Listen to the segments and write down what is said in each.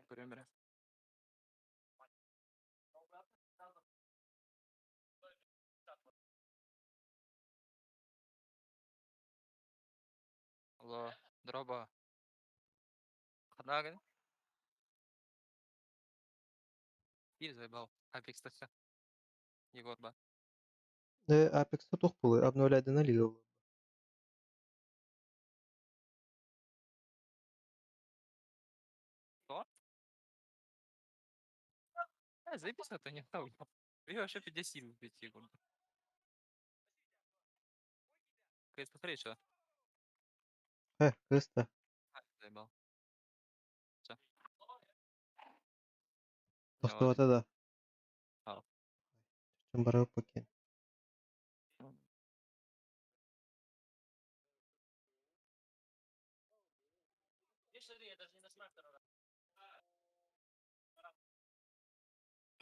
Көрүөм эрэ. Алло, дороба. Ханна гын? Киир заебал. Апекстаха. Егор ба. Apex-та туох буолуой? Обновлядына лига буолуо. Что? Заебись, а то не Я вообще 50 убить, Егор. Кыыс, посмотри, что. Кыыс да. Заебал. Всё. Тохтубата да. Аа. Барыппыт диэн.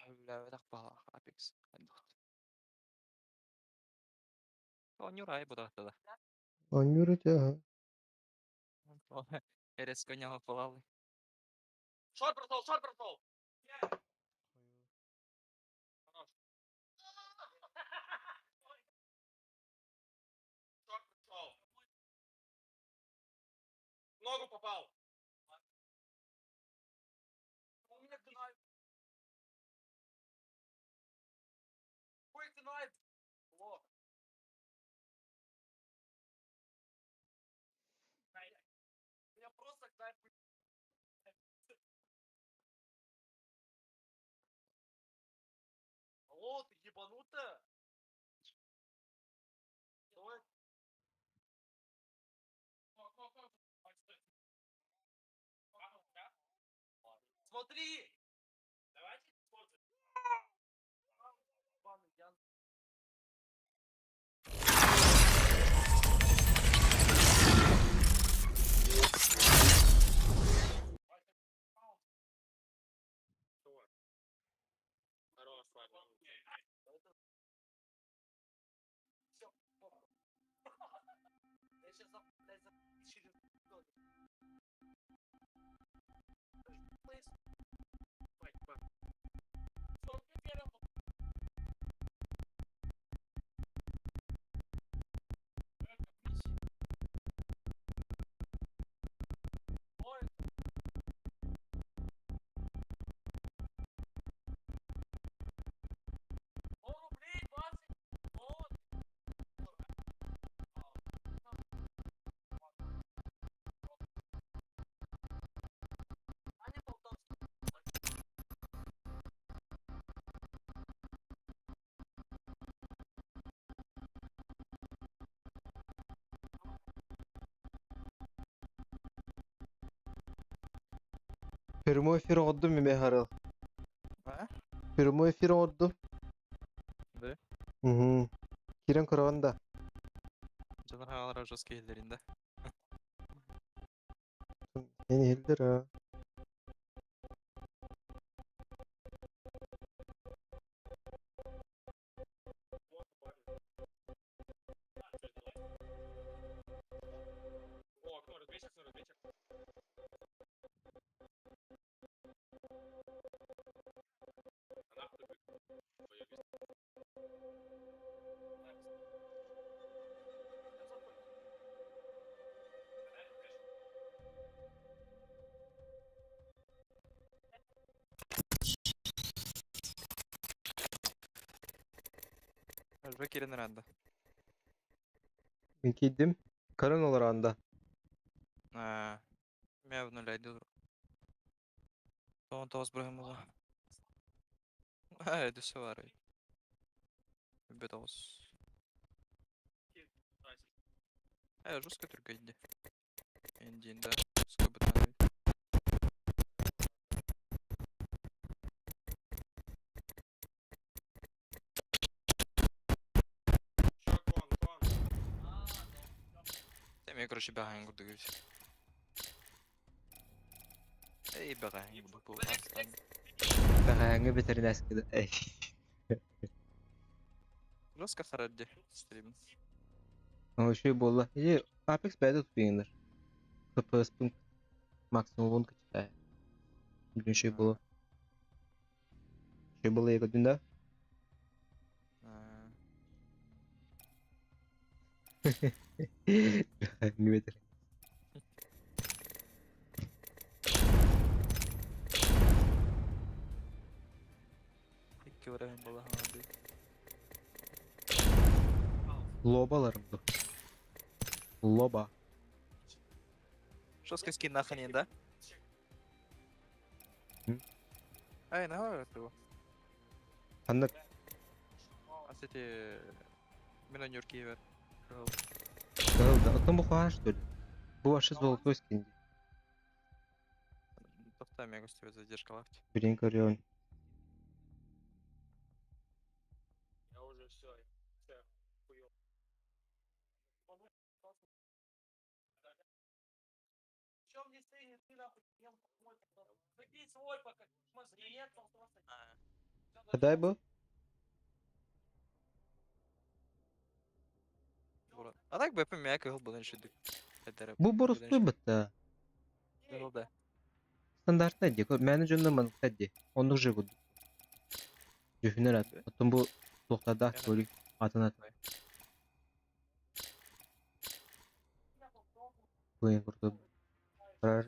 Үлэлээбэтэх баҕалаах Apex Оонньуур аайы бодоһутта да. Оонньуур этэ аһа. Резко ньоҕо буолаллый. Прямой эфир оҥордум эмиэ харыл. А? Прямой эфир оҥордум. Да? Уһу. Киирэн көрөҕүн да. Дьонор хаалара жестко иһиллэрин да. Эн иһиллэр аа. Элбэх киирэн эрэ Мин киирдим. Көрөн олороон да. Аа, мэ обнуляйды 19 бырыһым буолла. Аа, өссө баар эбит. Бүт оҕус. Ээ, жестко түргэйди. Индиин да жестко бытаан эбит. Эмиэ короче бэҕэһээҥ курдук эбит. Эй бэҕэһээҥ курдук буолбатах. Бэҕэһээҥҥи бэтэринээскэ да эй. Жестко харар дии стрим. Үчүгэй буолла. Или Apex бэйэтэ туппуйуннар. FPS-пын максимум кыччатаа. Үчүгэй буолуо. Үчүгэй буолуо көрдүн да? Дмитрий. Икки вариант была хаҥардыы. Лобаларым ду. Лоба. Жесткий скин нахрен, да? М? Ай, наһаа его. Ханнык? А кстати, мин ойнуур киһибэр. Кыһыл да. Оттон бу хаһан что ли? Бу вообще золотой скин. Тоқтаа, мен көстүбэт задержкалаах. Билин көрүөн. Я уже все, все, хуёв. Хадай бу? А так бы мэ кыһыл буолан үчүгэй. Эдэрэ. Бу боростуой бытта. Кыһыл да. Стандартнай дии. Мээнэ дьонно манныктар дии. Оннук же курдук. Дьүһүнэр ат. Оттон бу туохтардаах көрүү атын атын. Бу курдук. Барар.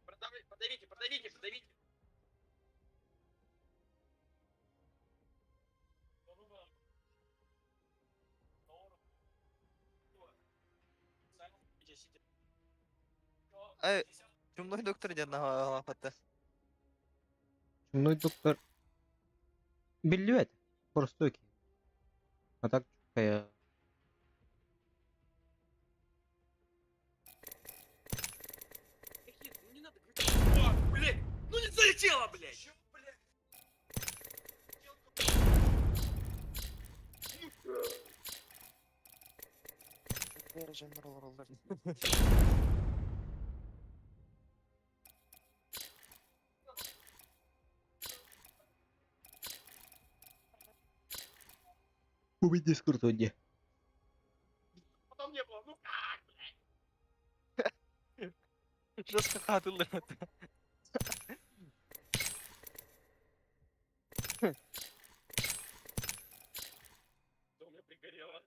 Подавите, подавите, подавите. Ай, чумной доктор диэн наһаа Чумной доктор биллибэт. Простой киһи. А так чукая. Ну не надо кричать. О, блядь! Ну не залетело, блядь! Чё, блядь? Бу дискурт дии. Потом не было, ну как, блядь? Жестко хаатыллар. Да у меня пригорело.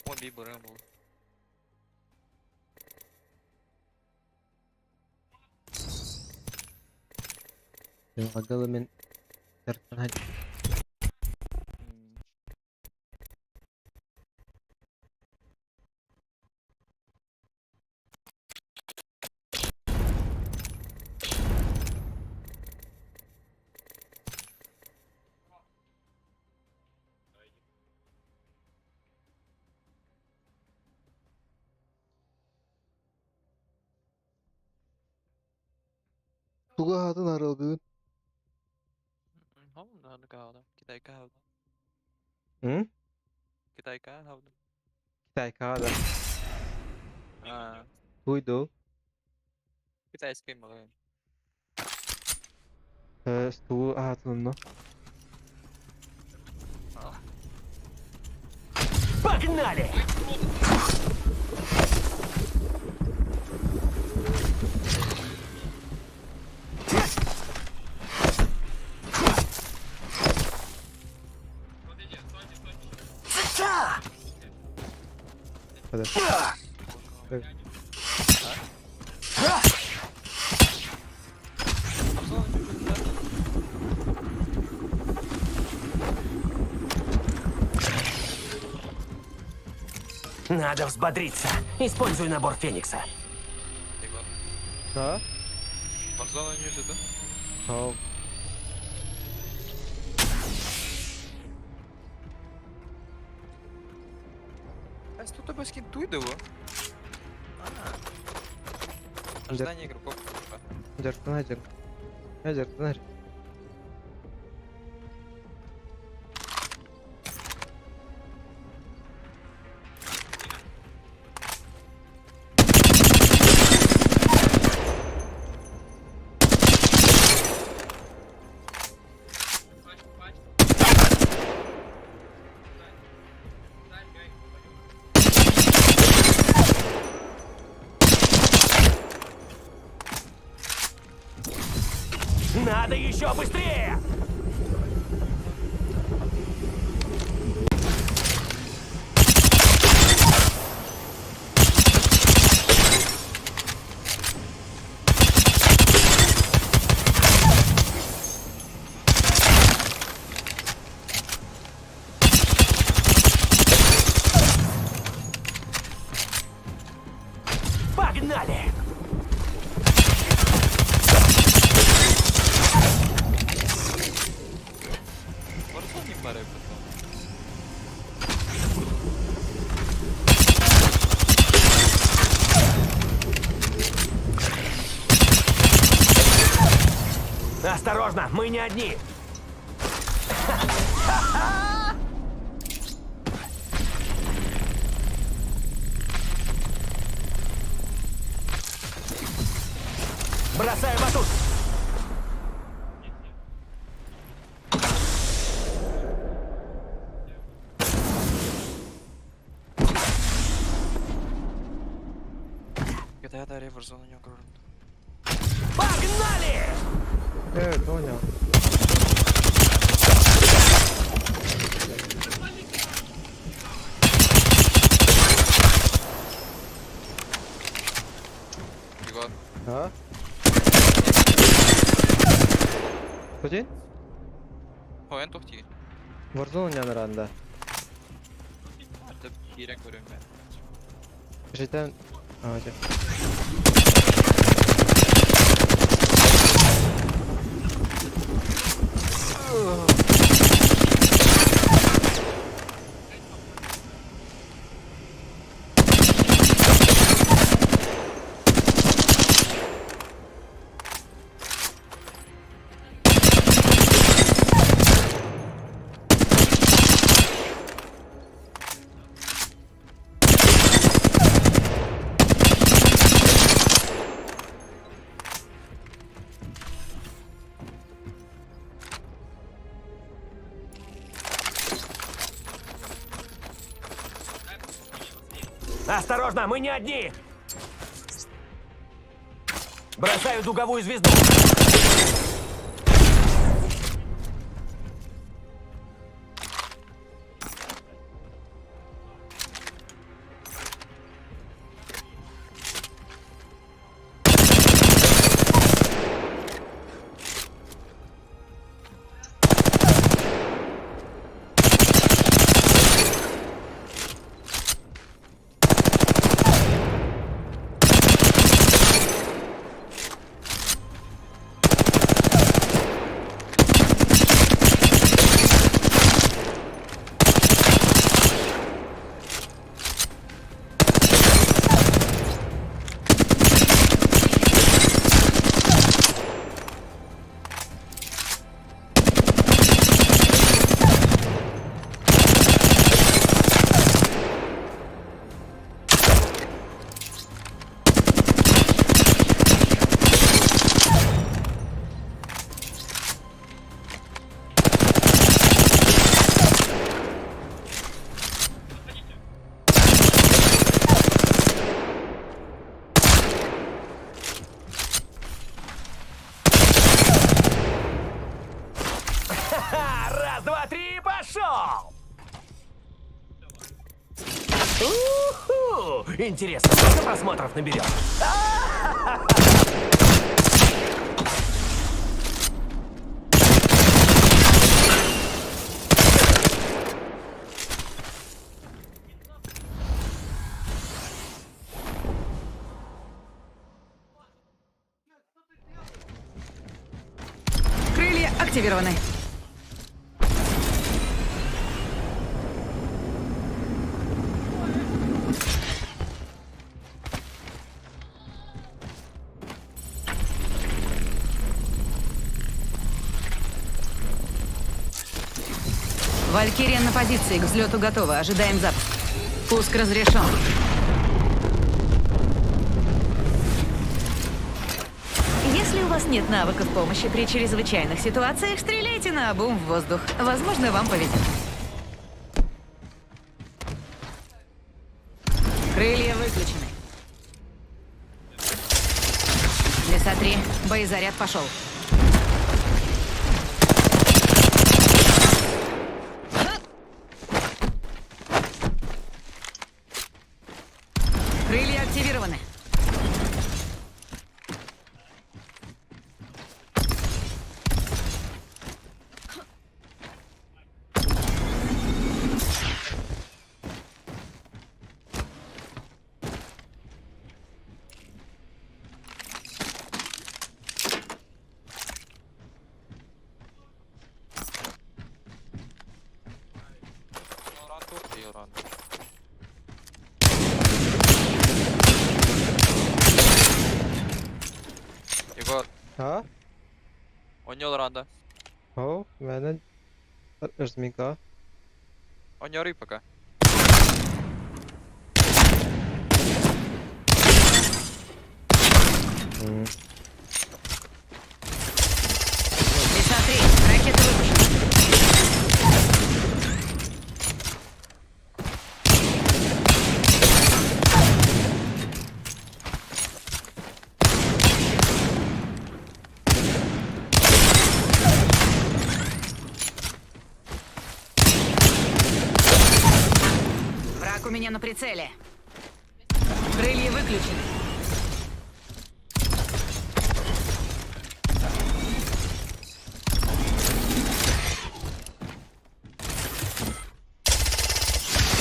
О, би баран был. Агалы мен тартан Туга хатын арылдын. Китайка хавдым. М? Китайка хавдым. Китайка да. А, Туйду. китайский магазин. Тугу аһатын онно. Погнали! Подожди. Надо взбодриться. Используй набор Феникса. Да? Warzone не да? Хау. А тут тобой скин туйду его? Ожидание игроков. Дьарктан дьар. Дьарктан. Надо еще быстрее! Погнали! Warzone бары потом. Осторожно, мы не одни! Бросаю батут! GTA даре Warzone не көрдüm. Погнали! Э, понял. Егор, А? Хотин? Хоен тохти. Warzone yanıranda. Арда кирен көрөм мен. Житен... А, жа. Осторожно, мы не одни! Бросаю дуговую звезду! Ха-ха! Раз, два, три, пошел! Уху! Интересно, сколько просмотров наберет? Крылья активированы. Валькирия на позиции, к взлету готова. Ожидаем запуск. Пуск разрешен. Если у вас нет навыков помощи при чрезвычайных ситуациях, стреляйте на обум в воздух. Возможно, вам повезет. Крылья выключены. Леса 3, боезаряд пошел. Егор, А? онял ранда. О, мене разминка. Онял пока. Лиса 3, ракета выпущена. Враг у меня на прицеле. Крылья выключены.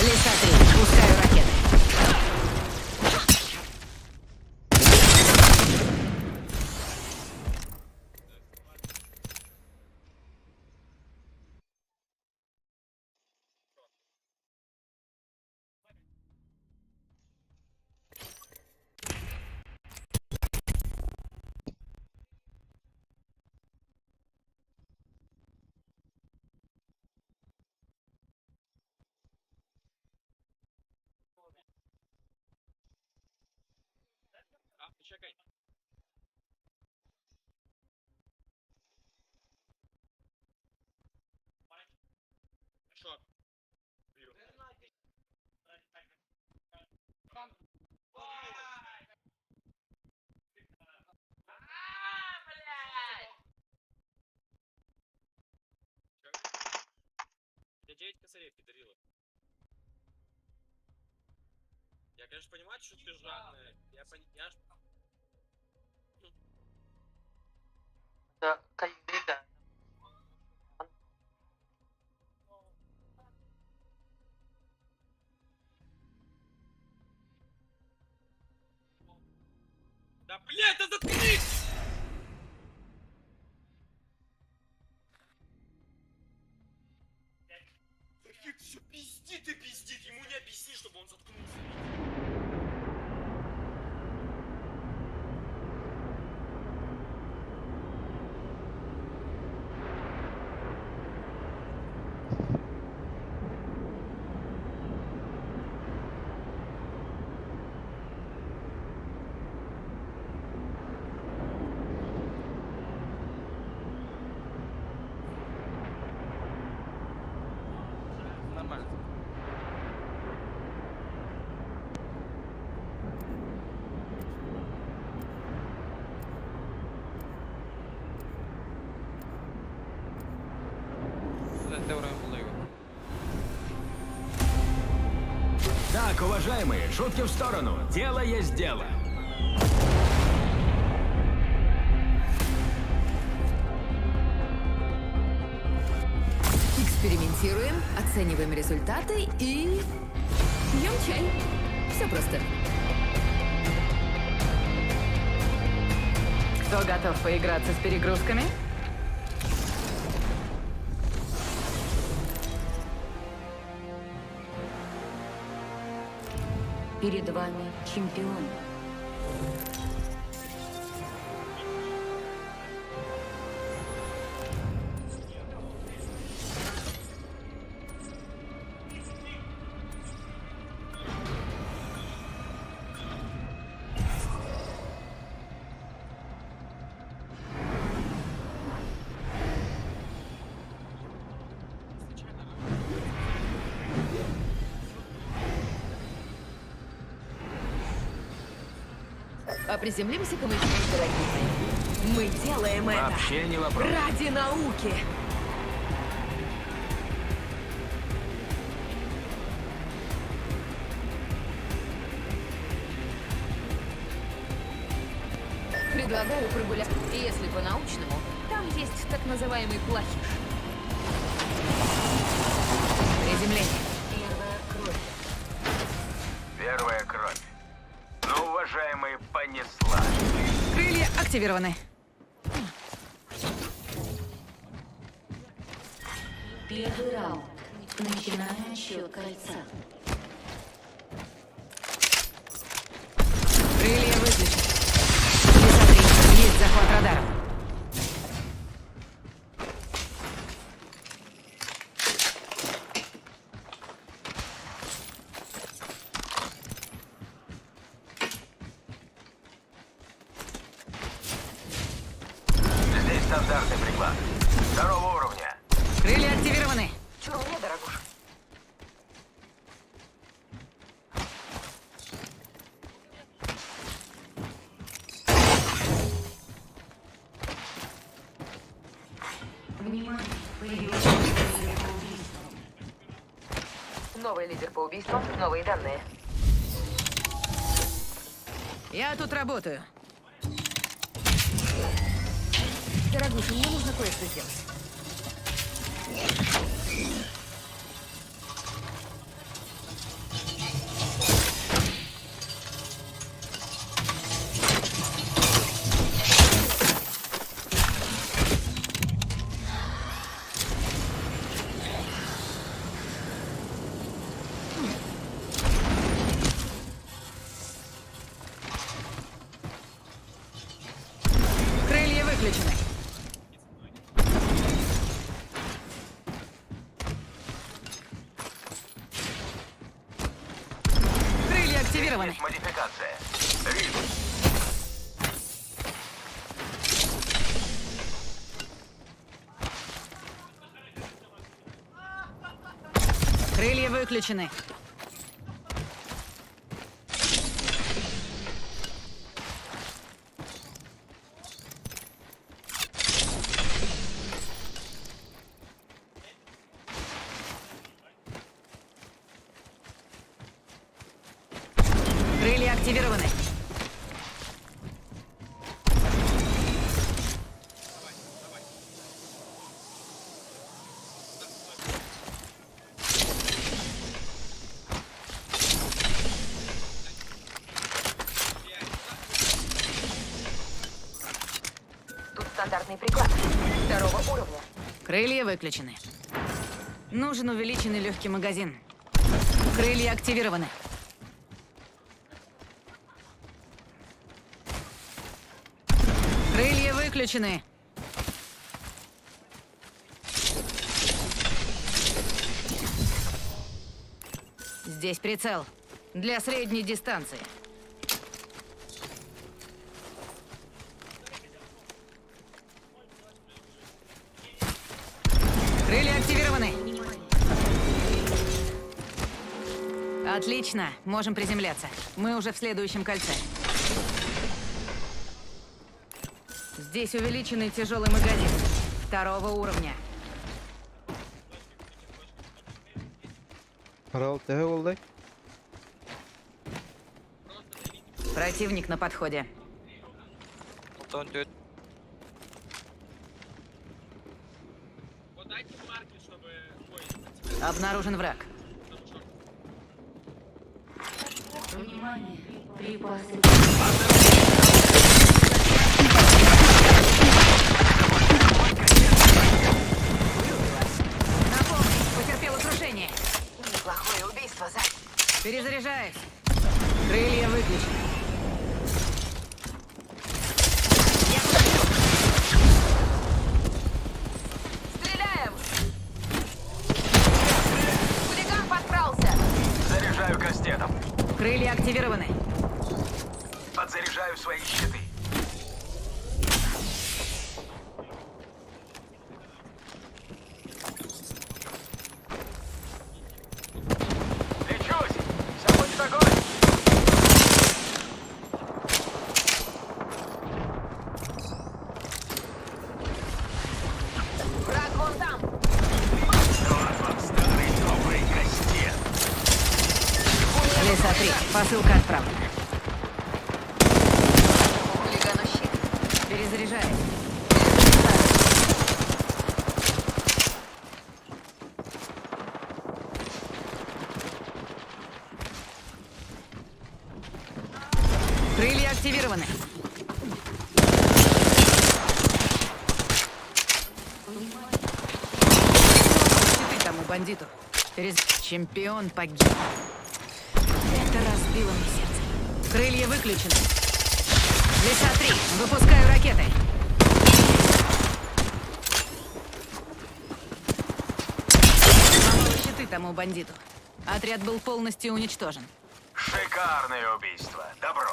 Лиса 3, пускаю ракеты. Я 9 косарей подарила. Я, конечно, понимаю, что ты жадная. Я пони... Я ж... Да, блядь, да заткнись! Все пиздит и пиздит, ему не объясни, чтобы он заткнулся. Нормально. Это уровень был его. Так, уважаемые, шутки в сторону. Дело есть дело. Экспериментируем, оцениваем результаты и пьем чай. Все просто. Кто готов поиграться с перегрузками? Перед вами чемпион. А приземлимся-ка мы здесь, дорогие мои. Мы делаем это Вообще не вопрос. ради науки. Предлагаю прогулять. Если по-научному, там есть так называемый плохиш. Приземление. Первая кровь. Первая кровь. Ну, уважаемые, понесла. Крылья активированы. Первый раунд. Начинаем отсчет кольца. Крылья выключены. Лиса 3. Есть захват радаров. Здесь стандартный приклад. Второго уровня. Крылья активированы. Чур мне, дорогуша. Внимание! Появился лидер по убийствам. Новый лидер по убийствам, новые данные. Я тут работаю. Дорогуша, мне нужно кое-что сделать. Крылья выключены. Крылья активированы. Есть модификация. Риф. Крылья выключены. Крылья активированы. Тут стандартный приклад. Второго уровня. Крылья выключены. Нужен увеличенный легкий магазин. Крылья активированы. Крылья выключены. Здесь прицел. Для средней дистанции. Крылья активированы. Отлично. Можем приземляться. Мы уже в следующем кольце. Здесь увеличенный тяжелый магазин. Второго уровня. Харал төһө буоллай? Противник на подходе. Алтан 4. Обнаружен враг. Внимание! Припасы. На помощь! Потерпел крушение. Неплохое убийство, Зай. Перезаряжаюсь. Крылья выключены. Стреляем! Хулиган подкрался! Заряжаю кастетом. Крылья активированы. Подзаряжаю свои щиты. Лечусь! Сейчас будет огонь! Враг вон там! Вот вам старый добрый кастет. Лиса 3. Посылка отправлена. Хулигану щит. активированы. Ты тому бандиту. Через чемпион погиб. Это разбило мне сердце. Крылья выключены. Лиса 3, выпускаю ракеты. Сломала щиты тому бандиту. Отряд был полностью уничтожен. Шикарное убийство. Добро.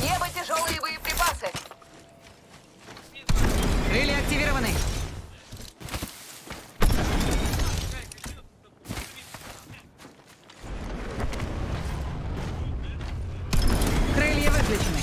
Небо тяжелые боеприпасы. Крылья активированы. Крылья выключены.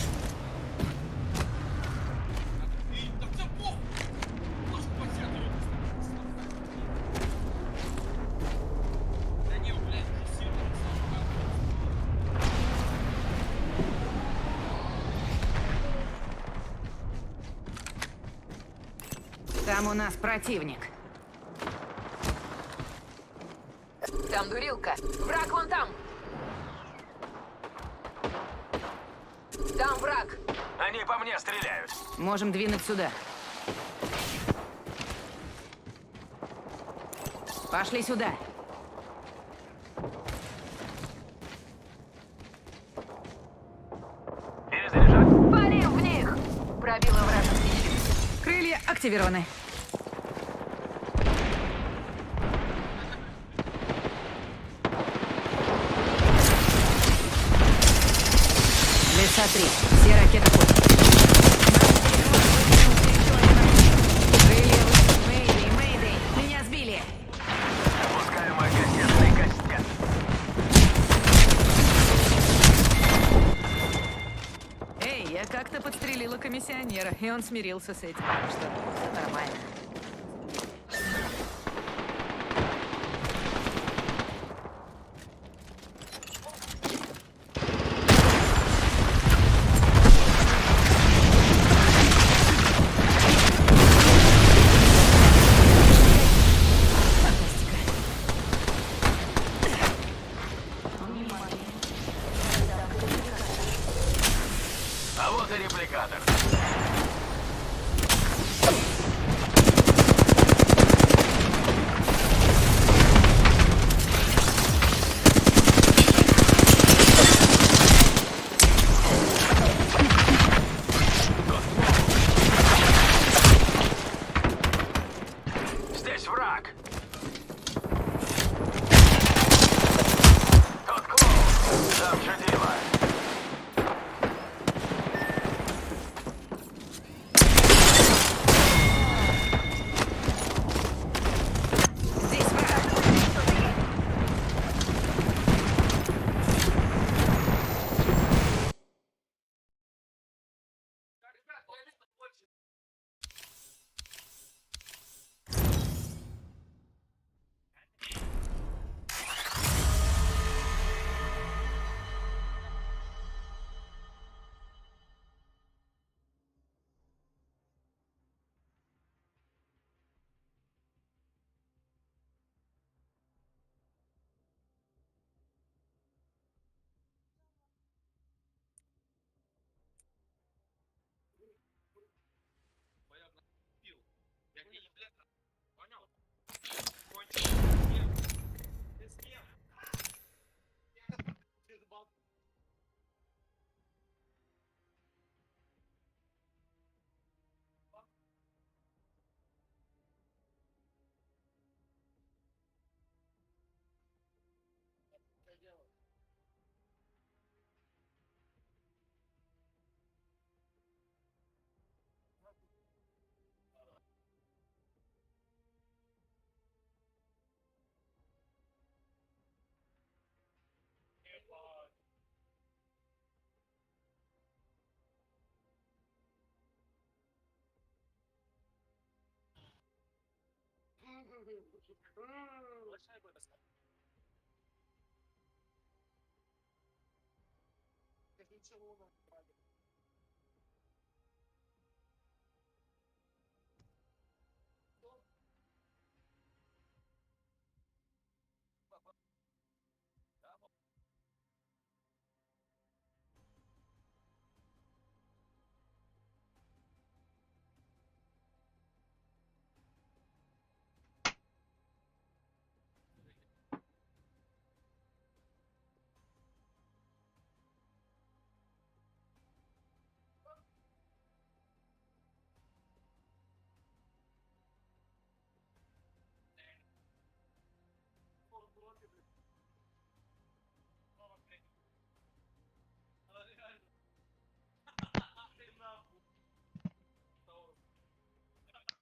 Там у нас противник. Там дурилка. Враг вон там. Там враг. Они по мне стреляют. Можем двинуть сюда. Пошли сюда. Перезаряжать. Палим в них. Пробила вражеский щит. Крылья активированы. Лиса 3. Все ракеты в ход. Крылья вы- Мэйдэй, Мэйдэй. Меня сбили. Пускаю мой кассетный кастет. Эй, я как-то подстрелила комиссионера, и он смирился с этим. Так что все нормально. Фантастика. А вот и репликатор. Здесь враг. Тут клоун. Там чудило. Здесь враг.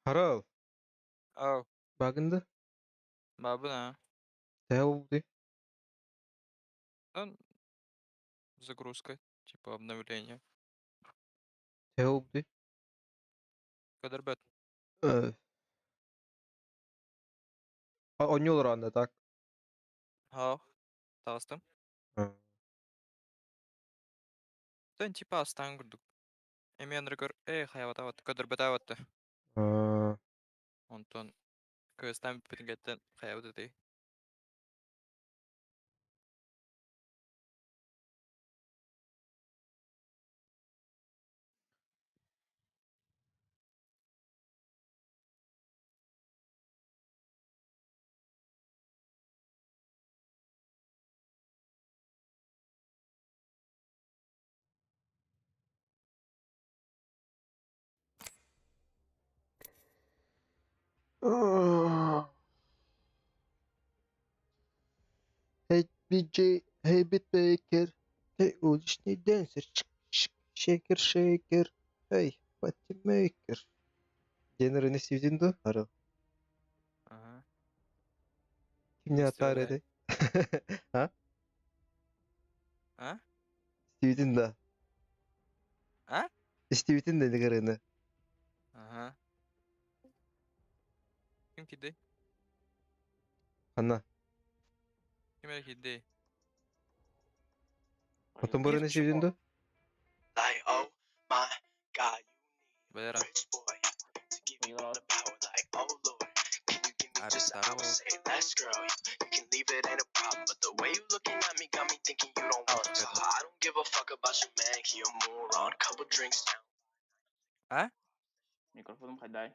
Харал, Ау, багынды. бабына. Тэу ди. Да, загрузка, типа обновление. Тэу ди. Кадербет. Онньолор анда так. Ау, таастым. Тэн типа астан курдук. Эми анрыгар, эй, хаяватават, кадербетаватты. Онтон кыстан бүтүнгеттен хаяваты. Hey DJ, hey beatmaker, hey уличный dancer, shaker, shaker, hey party maker. Генри не сивдин ду? Харал. Ага. Кимне атар Истибэт. эди? А? А? Истибитин да. А? Истибитин да дигерени. Ага. Ким киди? Ханна. Ким эрэ киди? Отон бары не сивдин ду? Like, oh my god, Бэра. you rich boy. To give you all the power, like, oh lord. Can you give me just an hour? Say less, girl. You can leave it, ain't a problem. But the way you looking at me got me thinking you don't want it. So I don't give a fuck about your man, he a moron. Couple drinks down. А? Микрофоном хайдай.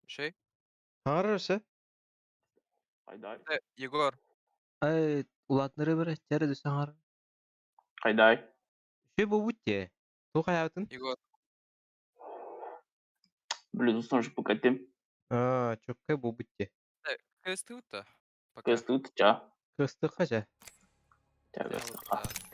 Шей? Харырсы. Хайдай. Егор. Ай, улатнары бер чәрі дүсән хар. Хайдай. Шүй бу бутте. Ту хаятын? Егор. Блин, же покатим. А, чөккә бу бутте. КСТ-то. Пока. КСТ ча. Кысты хажа. Ча Я КСТ. вот, да.